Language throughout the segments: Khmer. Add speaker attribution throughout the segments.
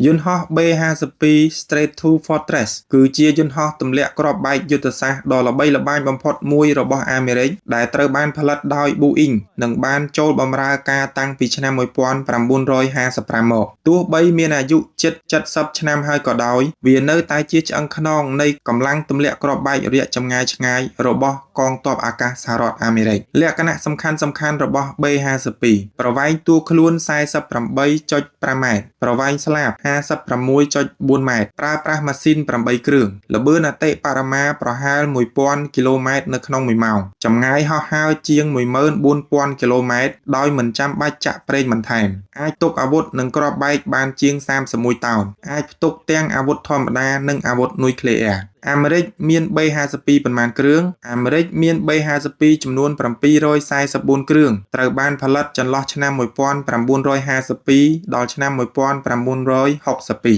Speaker 1: យន្តហោះ B-52 Stratofortress គឺជាយន្តហោះទម្លាក់គ្រាប់បែកយុទ្ធសាស្ត្រដ៏ល្បីល្បាញបំផុតមួយរបស់អាមេរិក ដែលត្រូវបានផលិតដោយ Boeing និងបានចូលបម្រើការតាំងពីឆ្នាំ1955មក។ ទោះបីមានអាយុជិត 70 ឆ្នាំហើយក៏ដោយ វានៅតែជាឆ្អឹងខ្នងនៃកម្លាំងទម្លាក់គ្រាប់បែករយៈចម្ងាយឆ្ងាយរបស់កងទ័ពអាកាសសហរដ្ឋអាមេរិក។ លក្ខណៈសំខាន់ៗរបស់ B-52 ប្រវែងតួខ្លួន 48.5 ម៉ែត្រ ប្រវែងស្លាប 56.4 ម៉ែត្រ ប្រើប្រាស់ម៉ាស៊ីន 8 គ្រឿង ល្បឿនអតិបរមាប្រហែល 1000 គីឡូម៉ែត្រនៅក្នុងមួយម៉ោង ចម្ងាយហោះហើរជាង 14,000 គីឡូម៉ែត្រដោយមិនចាំបាច់ចាក់ប្រេងបន្ថែម អាចផ្ទុកអាវុធនិងគ្រាប់បែកបានជាង 31 តោន អាចផ្ទុកទាំងអាវុធធម្មតានិងអាវុធនុយក្លេអ៊ែរ។ អាមេរិកមាន B-52 ប៉ុន្មានគ្រឿង? អាមេរិកមាន B-52 ចំនួន 744 គ្រឿង ត្រូវបានផលិតចន្លោះឆ្នាំ 1952 ដល់ឆ្នាំ 1962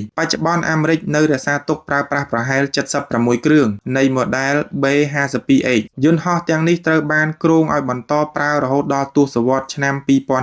Speaker 1: ។ បច្ចុប្បន្នអាមេរិកនៅរក្សាទុកប្រើប្រាស់ប្រហែល 76 គ្រឿងនៃម៉ូដែល B-52H។ យន្តហោះទាំងនេះត្រូវបានគ្រោងឲ្យបន្តប្រើរហូតដល់ទសវត្សរ៍ឆ្នាំ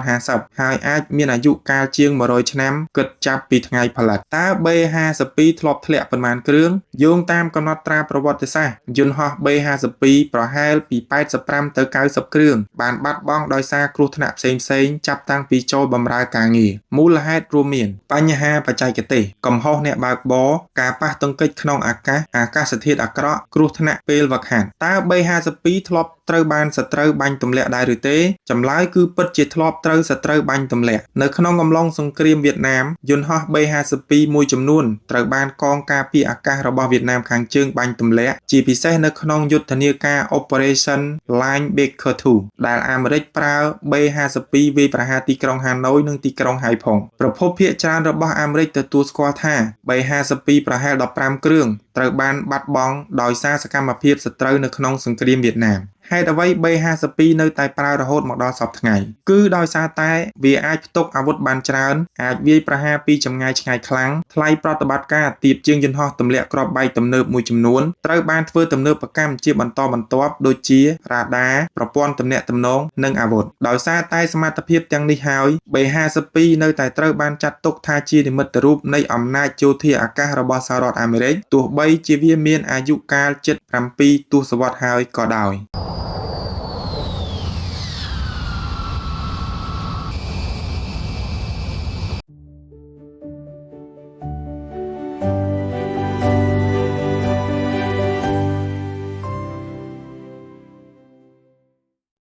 Speaker 1: 2050 ហើយអាចមានអាយុកាលជាង 100 ឆ្នាំគិតចាប់ពីថ្ងៃផលិត។ តើ B-52 ធ្លាប់ធ្លាក់ប៉ុន្មានគ្រឿង? យោងតាមកំណត់ត្រាប្រវត្តិសាស្ត្រ យន្តហោះ B-52 ប្រហែលពី 85 ទៅ 90 គ្រឿងបានបាត់បង់ដោយសារគ្រោះថ្នាក់ផ្សេងៗចាប់តាំងពីចូលបម្រើការងារ។ មូលហេតុរួមមាន បញ្ហាបច្ចេកទេស កំហុសអ្នកបើកបរ ការប៉ះទង្គិចក្នុងអាកាស អាកាសធាតុអាក្រក់ គ្រោះថ្នាក់ពេលហ្វឹកហាត់។ តើ B-52 ធ្លាប់ត្រូវបានសត្រូវបាញ់ទម្លាក់ដែរឬទេ? ចម្លើយគឺពិតជាធ្លាប់ត្រូវសត្រូវបាញ់ទម្លាក់។ នៅក្នុងអំឡុងសង្គ្រាមវៀតណាម យន្តហោះ B-52 មួយចំនួនត្រូវបានកងការពារអាកាសរបស់វៀតណាមខាងជើងបាញ់ទម្លាក់ ជាពិសេសនៅក្នុងយុទ្ធនាការ Operation Linebacker 2 ដែលអាមេរិកប្រើ B-52 វាយប្រហារទីក្រុងហាណូយនិងទីក្រុងហៃផុង។ ប្រភពភាគច្រើនរបស់អាមេរិកទទួលស្គាល់ថា B-52 ប្រហែល 15 គ្រឿងត្រូវបានបាត់បង់ដោយសារសកម្មភាពសត្រូវនៅក្នុងសង្គ្រាមវៀតណាម។ ហេតុអ្វី B-52 នៅតែប្រើរហូតមកដល់សព្វថ្ងៃ? គឺដោយសារតែវាអាចផ្ទុកអាវុធបានច្រើន អាចវាយប្រហារពីចម្ងាយឆ្ងាយខ្លាំង ថ្លៃប្រតិបត្តិការទាបជាងយន្តហោះទម្លាក់គ្រាប់បែកទំនើបមួយចំនួន ត្រូវបានធ្វើទំនើបកម្មជាបន្តបន្ទាប់ដូចជា រ៉ាដា ប្រព័ន្ធទំនាក់ទំនង និងអាវុធ។ ដោយសារតែសមត្ថភាពទាំងនេះហើយ B-52 នៅតែត្រូវបានចាត់ទុកថាជានិមិត្តរូបនៃអំណាចយោធាអាកាសរបស់សហរដ្ឋអាមេរិក ទោះបីជាវាមានអាយុកាលជិត 7 ទសវត្សរ៍ហើយក៏ដោយ។